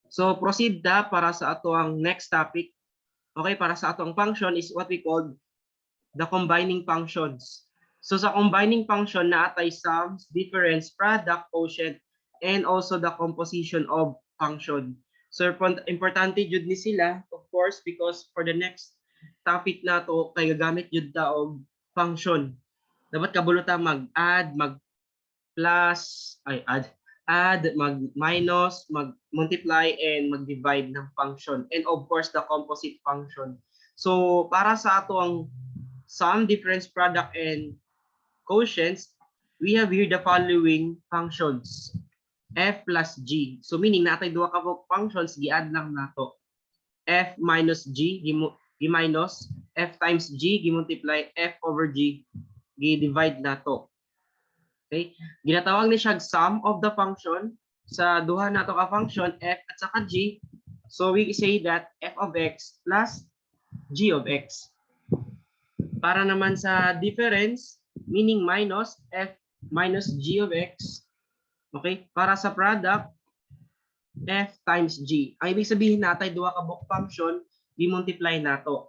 So proceed ta para sa ato ang next topic. Okay, para sa ato ang function is what we call the combining functions. So sa combining function naa tay sums, difference, product, quotient, and also the composition of function. So importante jud ni sila, of course, because for the next topic nato kay gagamit jud ta og function. Dapat kabalo ta mag-add, mag plus, ay add, add, mag minus, mag multiply and mag-divide ng function. And of course the composite function. So para sa ato ang sum, difference, product, and quotients, we have here the following functions. F plus G. So meaning naa tay duha ka functions, gi-add lang nato. F minus G, gi-minus, F times G, gi-multiply, F over G, gi-divide nato. Okay? Ginatawag ni siya sum of the function sa duha nato ka function F at saka G. So we say that f of x plus g of x. Para naman sa difference, meaning minus f minus g of x. Okay? Para sa product, f times g. Ang ibig sabihin naa tay duha ka buok function, i-multiply nato.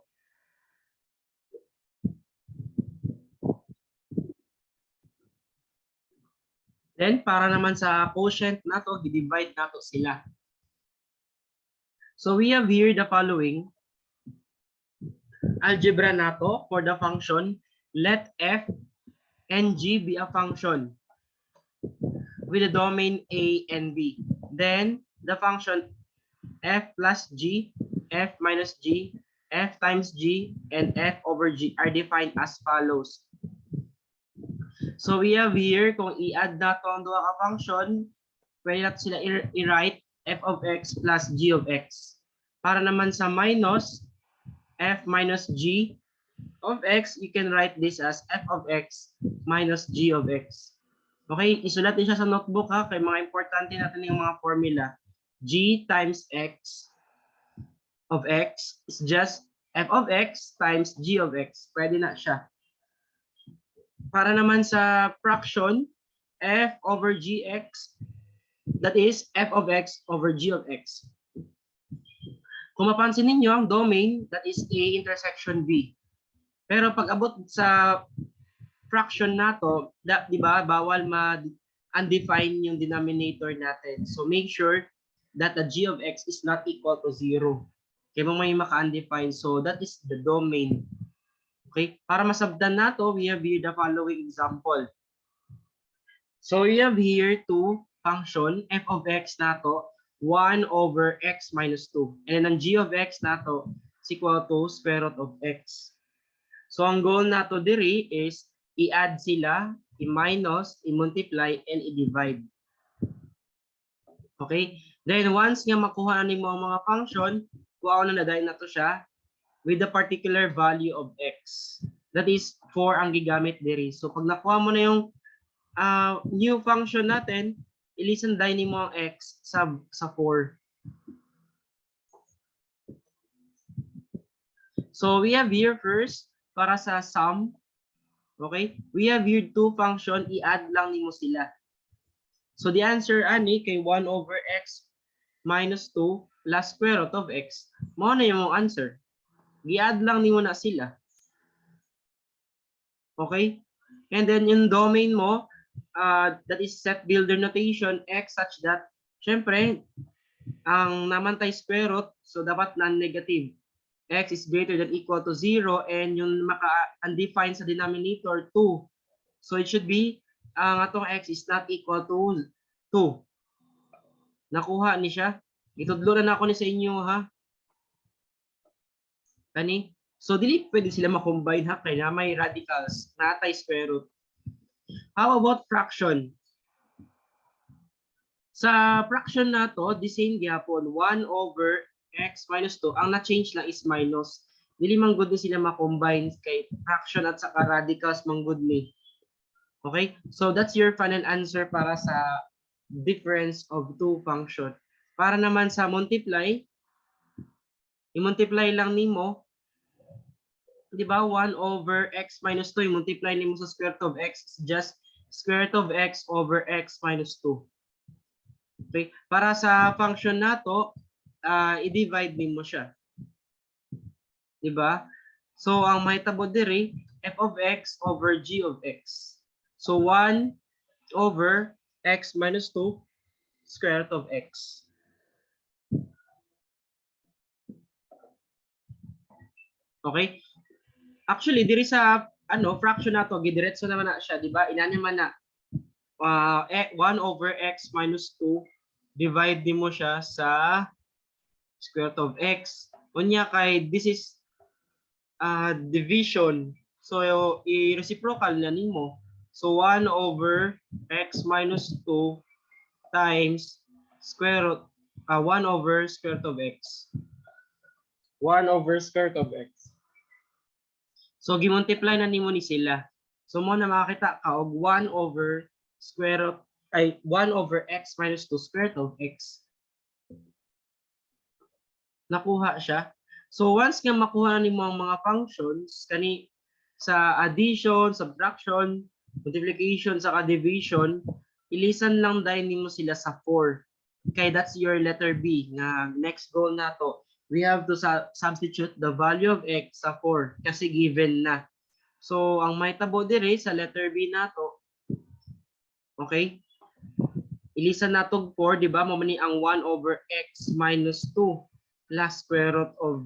Then, para naman sa quotient nato, gi-divide nato sila. So, we have here the following algebra nato for the function. Let f and g be a function with the domain A and B. Then, the function f plus g, f minus g, f times g, and f over g are defined as follows. So we have here, kung i-add nato ang duha ka function, pwede nato sila i-write f of x plus g of x. Para naman sa minus, f minus g of x, you can write this as f of x minus g of x. Okay, isulat din siya sa notebook ha, kay mga importante natin yung mga formula. G times x of x is just f of x times g of x. Pwede na siya. Para naman sa fraction, f over gx, that is f of x over g of x. Kung mapansin ninyo, ang domain, that is A intersection B. Pero pag abot sa fraction nato, di ba, bawal ma-undefine yung denominator natin. So make sure that the g of x is not equal to 0. Kaya mo may maka-undefine. So that is the domain. Okay? Para masabdan nato, we have here the following example. So we have here two function, f of x nato, 1 over x minus 2. And then ang g of x nato is equal to square root of x. So ang goal nato diri is i-add sila, i-minus, i-multiply, and i-divide. Okay? Then once nga makuha na nimo ang mga function, kuha na dayon nato siya with the particular value of x. That is 4 ang gigamit diri. So pag nakuha mo na yung new function natin, ilisan dayon nimo ang x sa 4. So we have here first para sa sum. Okay? We have here two function, i-add lang nimo sila. So the answer ani kay 1 over x minus 2 plus square root of x. Mao na yung answer. Gi-add lang nimo na sila. Okay? And then yung domain mo, that is set builder notation, x such that, syempre, ang namantay square root, so dapat non-negative. X is greater than equal to 0 and yung maka-undefined sa denominator, 2. So it should be, ang atong x is not equal to 2. Nakuha ni siya. Itudlo na nako ni sa inyo ha. Kani? So dili pwede sila ma-combine ha kay na may radicals, naa tay square root. How about fraction? Sa fraction nato, the same gyapon, 1 over x minus 2. Ang na-change lang is minus. Dili man gud ni sila ma-combine kay fraction at saka radicals man gud ni. Okay? So that's your final answer para sa difference of two function. Para naman sa multiply, i-multiply lang nimo, di ba? 1 over x minus 2, i-multiply nimo sa square root of x is just square root of x over x minus 2. Okay? Para sa function nato, i-divide nimo siya. 'Di ba? So ang mahitabo diri, f of x over g of x. So 1 over x minus 2 square root of x. Okay? Actually, diri sa ano, fraction nato, gidiretso naman na siya, di ba? Inani man na 1 over x minus 2, divide nimo siya sa square root of x. Unya kay this is division. So i-reciprocal na nimo. So 1 over x minus 2 times square root 1 over square root of x. 1 over square root of x. So gimultiply na nimo ni sila. So mo na makakita ka og 1 over square root ay 1 over x minus 2 square root of x. Nakuha siya. So once nga makuha na nimo ang mga functions kani sa addition, subtraction, multiplication, saka division, ilisan lang dahil nimo sila sa 4. Okay, that's your letter B nga next goal nato. We have to substitute the value of x sa 4 kasi given na. So, ang mahitabo diri sa letter B nato, okay? Ilisan nato 4, di ba? Mao man ni ang 1 over x minus 2 plus square root of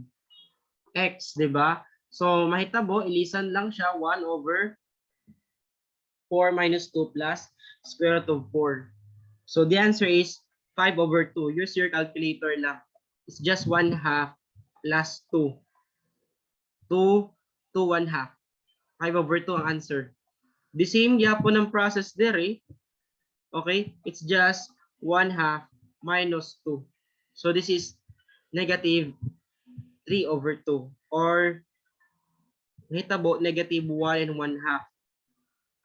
x, di ba? So, mahitabo, ilisan lang siya 1 over 4 minus 2 plus square root of 4. So, the answer is 5 over 2. Use your calculator lang. It's just 1 half plus 2. 2, 2, 1 half. 5 over 2 ang answer. The same gyapon ng process diri. Okay? It's just 1 half minus 2. So this is negative 3 over 2 or mahitabo negative 1 and 1 half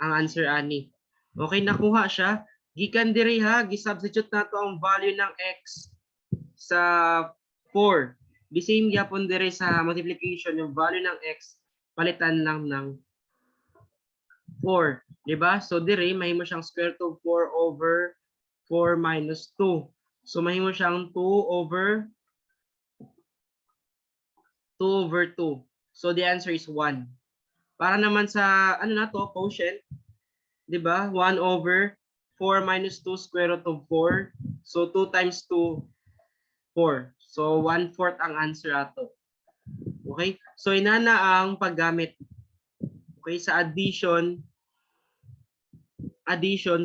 ang answer ani. Okay, nakuha siya. Gikan diri ha, gi-substitute nato ang value ng x sa 4. The same gyapon diri sa multiplication, yung value ng x palitan lang ng 4, di ba? So diri mahimo siyang square root of 4 over 4 minus 2. So mahimo siyang 2 over 2 over 2. So the answer is 1. Para naman sa ano na to, quotient, 'di ba? 1 over 4 minus 2 square root of 4. So 2 times 2, 4. So 1/4 ang answer ato. Okay? So inana ang paggamit. Okay, sa addition,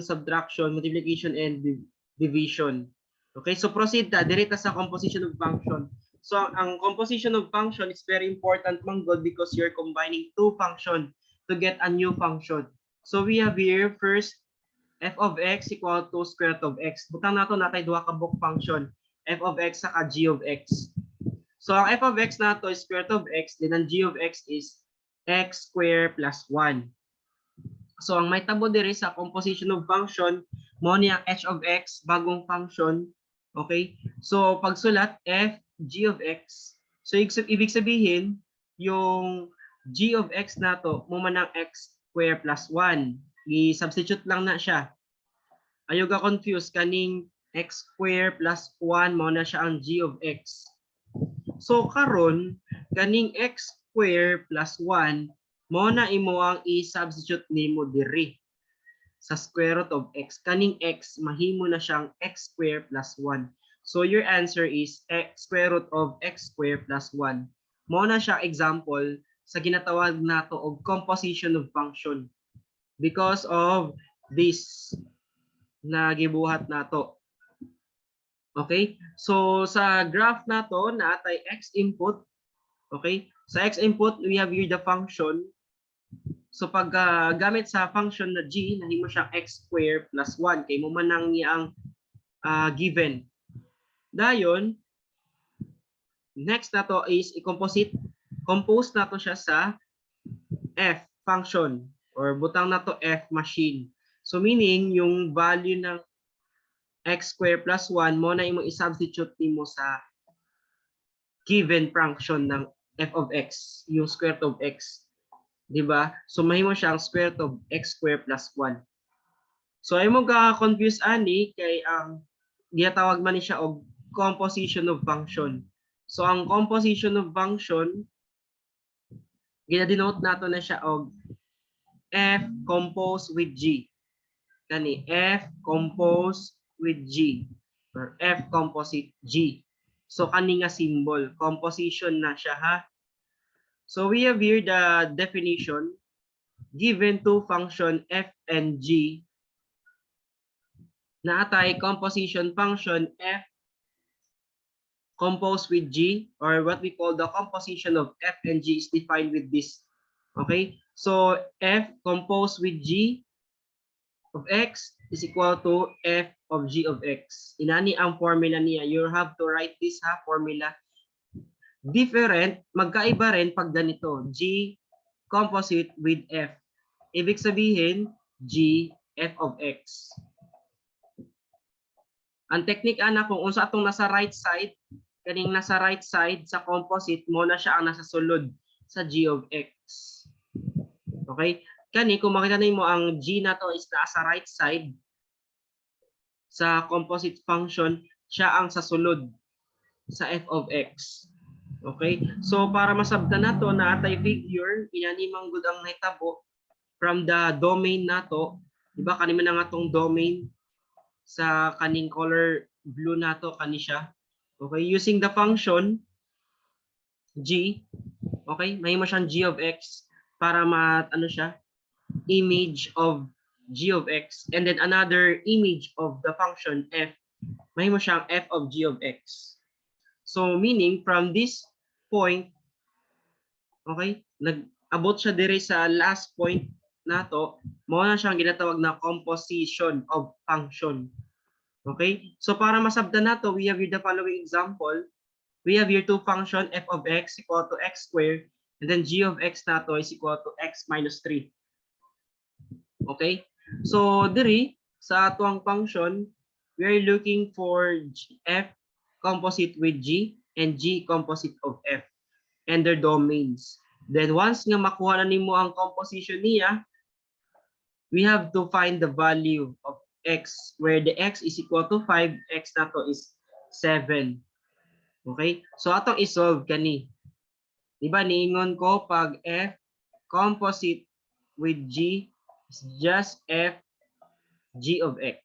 subtraction, multiplication, and division. Okay, so proceed ta direta sa composition of function. So ang composition of function is very important man gud because you're combining two function to get a new function. So we have here first f of x equal to square root of x. Butang nato natay duha ka buok function, f of x saka g of x. So ang f of x nato is square root of x, then ang g of x is x square plus 1. So ang mahitabo diri sa composition of function, mo ni ang h of x, bagong function. Okay? So pagsulat f g of x. So ibig sabihin, yung g of x nato mo man ang x square plus 1. I-substitute lang na siya. Ayaw ka confuse, kaning x square plus 1 mo na siya ang g of x. So karon, kaning x square plus 1 mo na imo ang i-substitute nimo diri sa square root of x. Kaning x mahimo na siyang x square plus 1. So your answer is x square root of x square plus 1. Mo na siya example sa ginatawag nato og composition of function because of this na gibuhat nato. Okay? So sa graph nato naatay x input. Okay? Sa x input, we have here the function. So pag gamit sa function na g, nahimo siyang x square plus 1 kay mo man ang iyang given. Dayon, next nato is i-composite compose nato siya sa f function or butang nato f machine. So meaning yung value ng x square plus 1 mo na imo i-substitute nimo sa given function ng f of x, yung square root of x. 'Di ba? So mahimo siyang square root of x square plus 1. So ay mo ka confuse ani kay ang ginatawag man ni siya og Composition of function. So ang composition of function, gina-denote nato na siya og f compose with g. Kani f compose with g or f composite g. So kani nga symbol, composition na siya, ha. So we have here the definition: given two function f and g, naa tay composition function f composed with g, or what we call the composition of f and g, is defined with this. Okay? So f composed with g of x is equal to f of g of x. Inani ang formula niya. You have to write this, ha, formula. Different, magkaiba rin pag ganito. G composite with f. Ibig sabihin, g f of x. Ang technique ana, kung unsa atong nasa right side, kaning nasa right side sa composite mo na siya ang nasa sulod sa g of x. Okay? Kani kung makita nimo, ang g nato is nasa right side sa composite function, siya ang sa sulod sa f of x. Okay? So para masabtan nato, naa tay figure, inani man gud ang nahitabo from the domain nato, di ba kani man ang atong domain sa kaning color blue nato, kani siya. Okay, using the function g, okay, mahimo siyang g of x para ma ano siya, image of g of x, and then another image of the function f, mahimo siyang f of g of x. So meaning from this point, okay, nag-abot siya dire sa last point nato, mao na siyang ginatawag na composition of function. Okay? So para masabtan nato, we have here the following example. We have here two function f of x equal to x squared and then g of x nato is equal to x minus 3. Okay? So diri sa atuang function, we are looking for f composite with g and g composite of f and their domains. Then once nga makuha na nimo ang composition niya, we have to find the value of x where the x is equal to 5, x nato is 7. Okay? So atong i-solve kani. Di ba niingon ko pag f composite with g is just f g of x.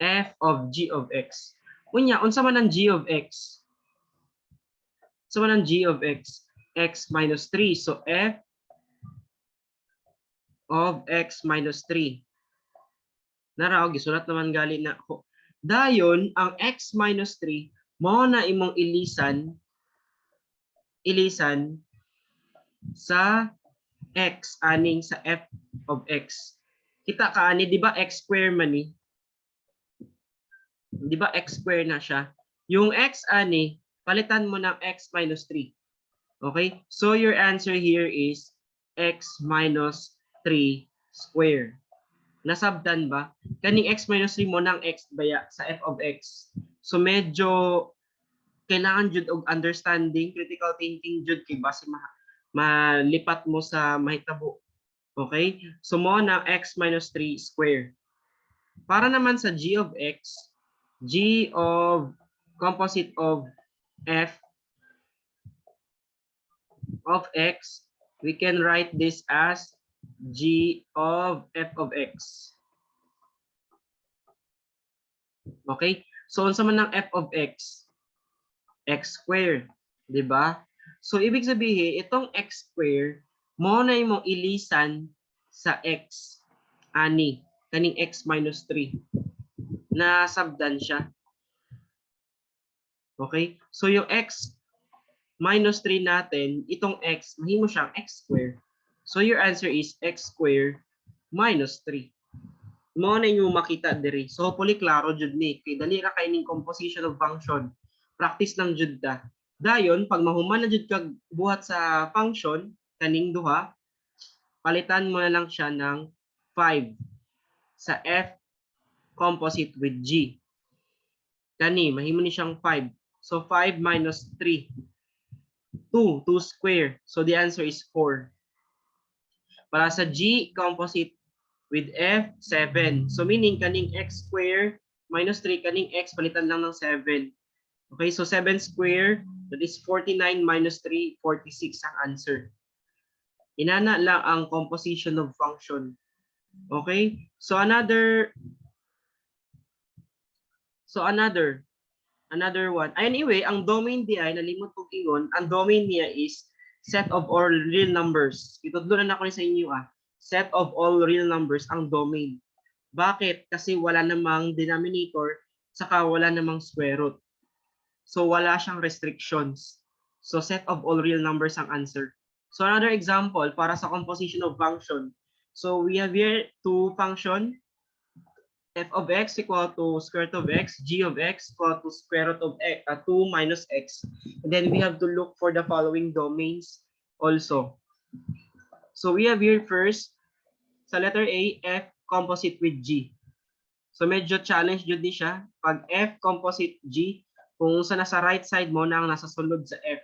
F of g of x. Unya, unsa man ang g of x? Unsa man ang g of x? X minus 3. So f of x minus 3. Nara, og gisulat naman gali na ako. Dayon, ang x minus 3, mao na imong ilisan sa x aning sa f of x. Kita ka ani, di ba x square man ni? Di ba x square na siya? Yung x ani, palitan mo ng x minus 3. Okay? So your answer here is x minus 3 square. Nasabtan ba? Kaning x minus 3 mo ng x baya sa f of x. So medyo kailangan jud og understanding, critical thinking jud kay basi malipat mo sa mahitabo. Okay? So mo na x minus 3 square. Para naman sa g of x, g of composite of f of x, we can write this as g of f of x. Okay? So unsa man ang f of x? X square, 'di ba? So ibig sabihin, itong x square mo na imong ilisan sa x ani kaning x minus 3. Nasabdan siya. Okay? So yung x minus 3 natin, itong x, mahimo siyang x square. So your answer is x square minus 3. Mao na inyo makita diri. So hopefully klaro jud ni kay dali ra kay ning composition of function. Practice lang jud ta. Dayon pag mahuman na jud kag buhat sa function kaning duha, palitan mo na lang siya ng 5 sa f composite with g. Kani mahimo ni siyang 5. So 5 minus 3, 2, 2 square. So the answer is 4. Para sa g composite with f, 7. So meaning kaning x square minus 3, kaning x palitan lang ng 7. Okay, so 7 square, that is 49 minus 3, 46 ang answer. Inana lang ang composition of function. Okay? So another one. Anyway, ang domain diay, nalimot ko ingon, ang domain niya is set of all real numbers. Itudlo na nako ni sa inyo ah. Set of all real numbers ang domain. Bakit? Kasi wala namang denominator saka wala namang square root. So wala siyang restrictions. So set of all real numbers ang answer. So another example para sa composition of function. So we have here two function, f of x equal to square root of x, g of x equal to square root of x, 2 minus x. And then we have to look for the following domains also. So we have here first, sa letter A, f composite with g. So medyo challenge jud ni siya. Pag f composite g, kung sa nasa right side mo na ang nasa sulod sa f.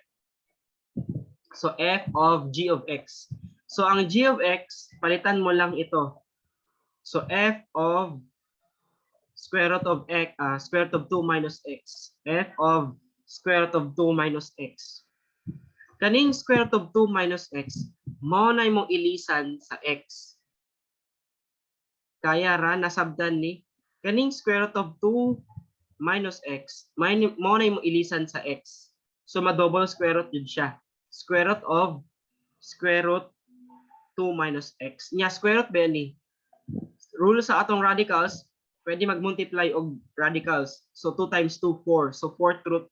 So f of g of x. So ang g of x, palitan mo lang ito. So f of square root of x, square root of 2 minus x. F of square root of 2 minus x. Kaning square root of 2 minus x, mao na imong ilisan sa x. Kaya ra nasabdan ni kaning square root of 2 minus x, mao na imong ilisan sa x. So ma-double square root jud siya. Square root of square root 2 minus x. Nya square root ba ni? Rule sa atong radicals, pwede mag-multiply og radicals. So 2 times 2, 4. So fourth root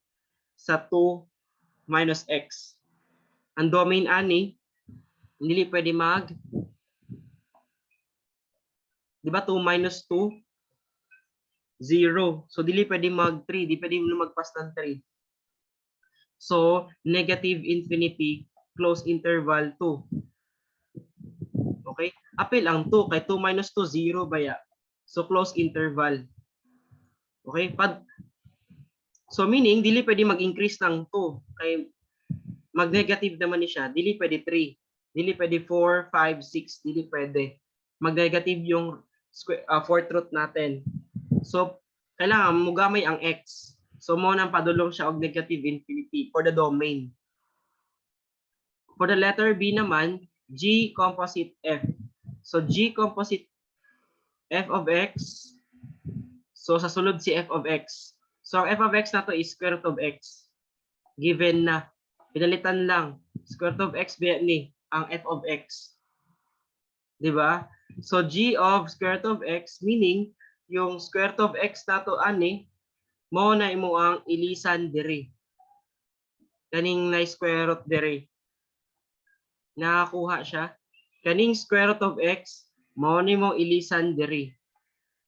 sa 2 minus x. Ang domain ani, hindi pwede mag, di ba, 2 minus 2, 0. So dili pwede mag 3, di pwede magpas ng 3. So negative infinity, close interval 2. Okay? Apil ang 2 kay 2 minus 2, 0 baya. So close interval. Okay? So meaning dili pwede mag-increase ng 2 kay mag-negative naman ni siya. Dili pwede 3. Dili pwede 4, 5, 6, dili pwede. Mag-negative yung square, fourth root natin. So kailangan mugamay ang x. So mao nang padulong siya og negative infinity for the domain. For the letter B naman, G composite F. So G composite F of x. So sa sulod si f of x. So ang f of x nato is square root of x. Given na. Pinalitan lang. Square root of x biya ni ang f of x. Di ba? So g of square root of x, meaning yung square root of x nato ani, mao na imo ang ilisan diri. Kaning na square root diri. Nakakuha siya. Kaning square root of x, mao ni mo ilisan diri.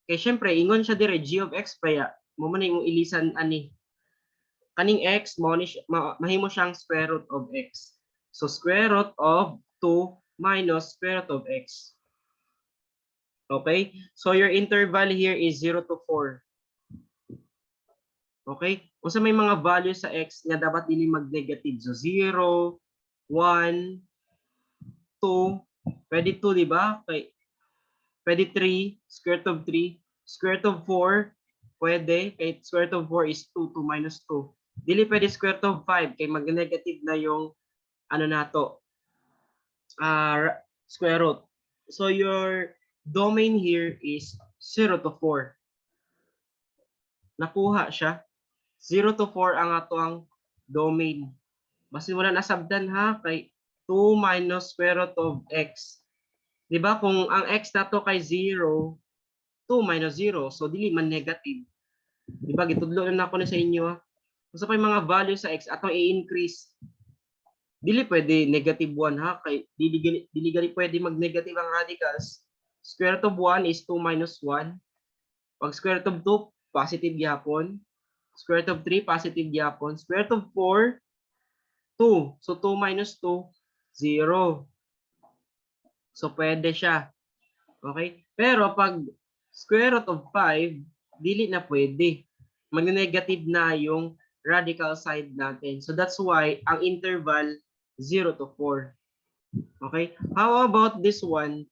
Kay syempre ingon siya diri, g of x baya, mao man na imong ilisan ani. Kaning x mao ni mahimo siyang square root of x. So square root of 2 minus square root of x. Okay? So your interval here is 0 to 4. Okay? Unsa may mga value sa x nga dapat dili mag-negative? So 0, 1, 2, pwede 2, di ba? Okay. Pwede 3, square root of 3, square root of 4, pwede, kay square root of 4 is 2, 2 minus 2. Dili pwede square root of 5 kay mag-negative na yung ano nato, square root. So your domain here is 0 to 4. Nakuha siya. 0 to 4 ang ato ang domain. Basin wala nasabdan ha, kay 2 minus square root of x. 'Di ba kung ang x nato kay 0, 2 minus 0, so dili man negative. 'Di ba gitudlo na nako ni sa inyo ha. Unsa pa yung mga value sa x atong i-increase? Dili pwede negative 1 ha, kay dili gani pwede mag-negative ang radicals. Square root of 1 is 2 minus 1. Pag square root of 2, positive gyapon. Square root of 3, positive gyapon. Square root of 4, 2. So 2 minus 2, 0. So pwede siya. Okay? Pero pag square root of 5, dili na pwede. Magne-negative na yung radical side natin. So that's why ang interval 0 to 4. Okay? How about this one?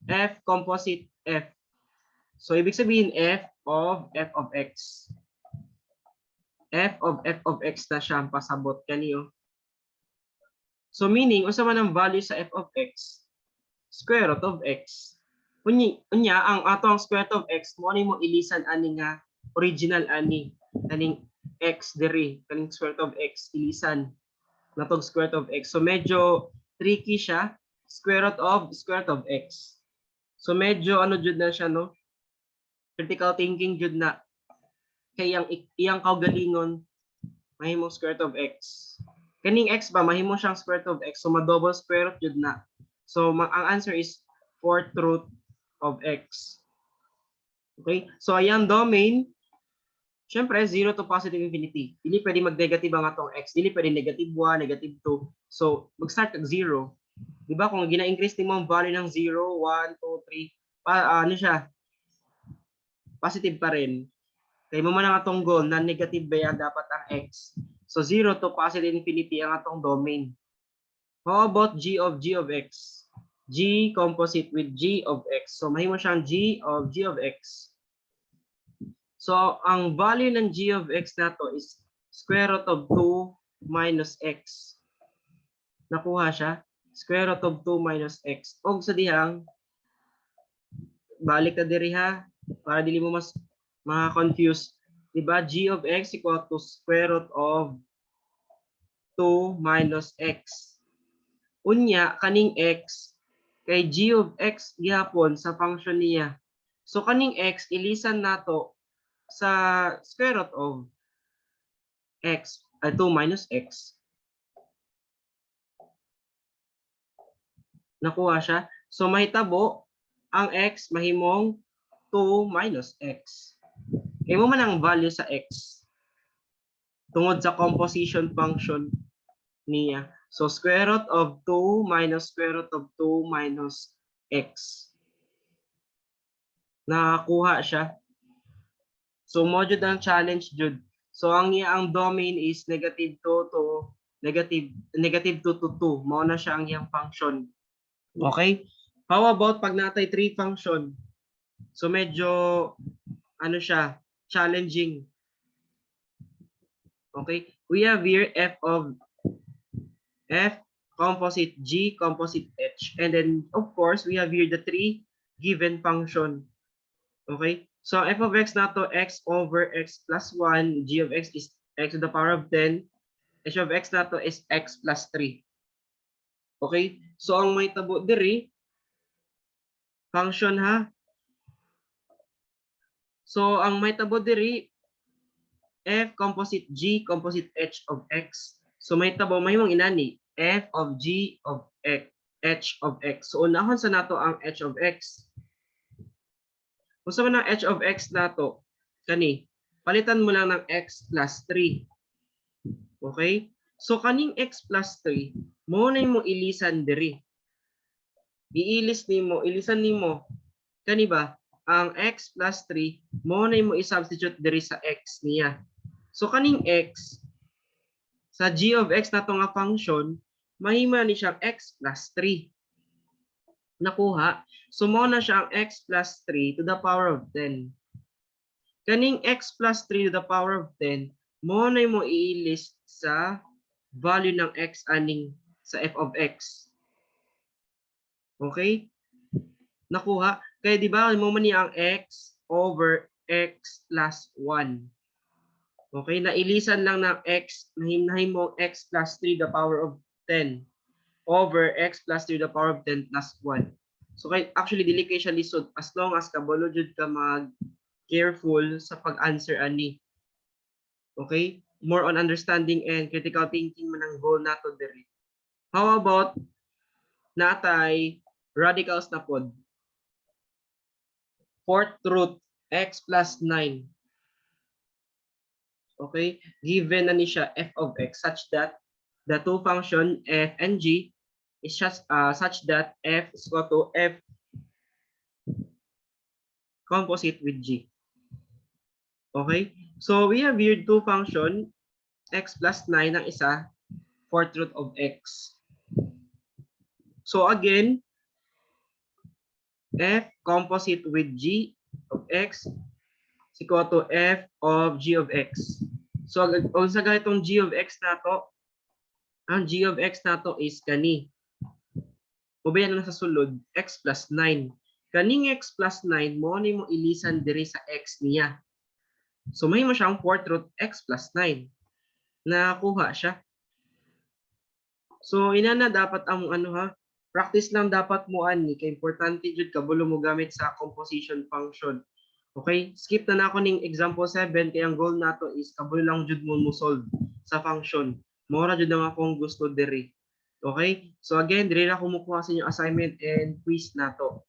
F composite F. So, ibig sabihin, f of f of x. F of f of x na siya ang pasabot kaniyo. So, meaning, unsa man ang value sa f of x? Square root of x. Unya, ang ato ang square root of x, mo ni mo ilisan ani nga original ani kaning x diri, kaning square root of x ilisan natog square root of x. So medyo tricky siya, square root of square root of x. So medyo ano jud na siya, no? Critical thinking jud na. Kay ang iyang kaugalingon mahimong square root of x. Kaning x ba mahimo siyang square root of x, so ma-double square root jud na. So ang answer is fourth root of x. Okay? So ayang domain, syempre 0 to positive infinity. Dili pwede mag-negative ang atong x. Dili pwede negative 1, negative 2. So mag-start kag 0. Di ba kung gina-increase nimo ang value ng 0, 1, 2, 3, pa, ano siya? Positive pa rin. Kay mo man ang atong goal na negative ba yan dapat ang x. So 0 to positive infinity ang atong domain. How about g of g of x? G composite with g of x. So mahimo siyang g of g of x. So ang value ng g of x nato is square root of 2 minus x. Nakuha siya? Square root of 2 minus x. Og sa dihang balik ta diri ha, para dili mo mas ma-confuse. Diba? G of x equal to square root of 2 minus x. Unya, kaning x, kay g of x gihapon sa function niya. So kaning x, ilisan nato sa square root of x, 2 minus x. Nakuha siya. So mahitabo, ang x mahimong 2 minus x. Kay mo man ang value sa x tungod sa composition function niya. So square root of 2 minus square root of 2 minus x. Nakakuha siya. So mo jud ang challenge jud. So ang iyang domain is negative 2 to negative negative 2 to 2. Mao na siya ang iyang function. Okay? How about pag natay 3 function? So medyo ano siya, challenging. Okay? We have here f of f composite g composite h. And then of course, we have here the three given function. Okay? So f of x nato, x over x plus 1, g of x is x to the power of 10, h of x nato is x plus 3. Okay? So ang may tabo diri function ha. So ang may tabo diri, f composite g composite h of x. So may tabo mahimong inani, f of g of x h of x. So unahon sa nato ang h of x. Kung sa man ang h of x nato, kani, palitan mo lang ng x plus 3. Okay? So kaning x plus 3, mo na mo ilisan diri. Iilis nimo, ilisan nimo. Kani ba? Ang x plus 3, mo na mo i-substitute diri sa x niya. So kaning x sa g of x nato nga function, mahima ni siyang x plus 3. Nakuha? So mo na siya ang x plus 3 to the power of 10. Kaning x plus 3 to the power of 10, mo na mo i-list sa value ng x aning sa f of x. Okay? Nakuha? Kaya di ba mo man niya ang x over x plus 1. Okay, nailisan lang ng x, nahim mo x plus 3 the power of 10 over x plus 3 the power of 10 plus 1. So kay actually dili kay siya lisod as long as kabalo jud ka mag careful sa pag-answer ani. Okay? More on understanding and critical thinking man ang goal nato diri. How about natay radicals na pod? Fourth root x plus 9. Okay? Given na ni siya f of x such that the two function f and g is just such that f is equal to f composite with g. Okay? So we have here two function x plus 9 ang isa, fourth root of x. So again, f composite with g Of x is equal to f of g of x. So unsa ganitong g of x nato? Ang g of x nato is kani. Mubayan na sa sulod, x plus 9. Kaning x plus 9 mo ni mo ilisan diri sa x niya. So mahimo siyang fourth root x plus 9. Nakakuha siya. So inana dapat ang ano ha, practice lang dapat mo ani kay importante jud kabalo mo gamit sa composition function. Okay? Skip na nako ning example 7 kay ang goal nato is kabalo lang jud mo mo solve sa function. Mao ra jud ang akong gusto diri. Okay? So again, diri ra ko mukuha sa inyo assignment and quiz nato.